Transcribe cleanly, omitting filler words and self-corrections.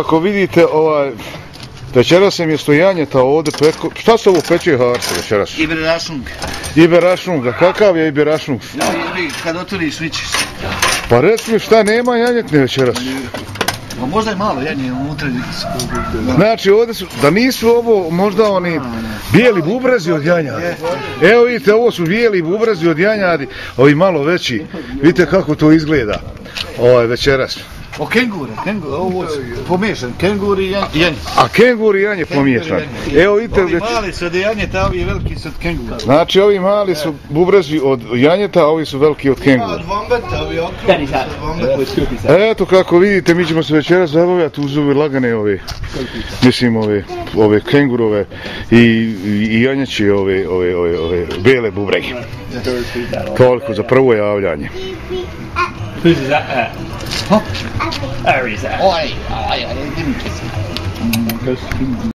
Ako vidite, večeras je mjesto janjeta ovdje preko... Šta se ovo peče harce večeras? Iberašung. Iberašung, a kakav je iberašung? Kad otvoriš vičiš. Pa reci mi šta, nema janjetne večeras? Pa možda je malo janje unutra. Znači ovdje su, da nisu ovo možda oni bijeli bubrezi od janjadi. Evo vidite, ovo su bijeli bubrezi od janjadi, ovi malo veći. Vidite kako to izgleda večeras. O kengure, ovo pomiješan, kengur i janje. A kengur i janje pomiješan. Evo vidite... Ovi mali su od janjeta, ovi veliki su od kengura. Znači ovi mali su bubrezi od janjeta, a ovi su veliki od kengura. Eto kako vidite, mi ćemo se večeras zabavljati uz ove lagane mislim ove kengurove i janjeće ove bele bubrege. Toliko za prvo javljanje. Whose is that? Huh? Harry's that. Oj, give me a kiss.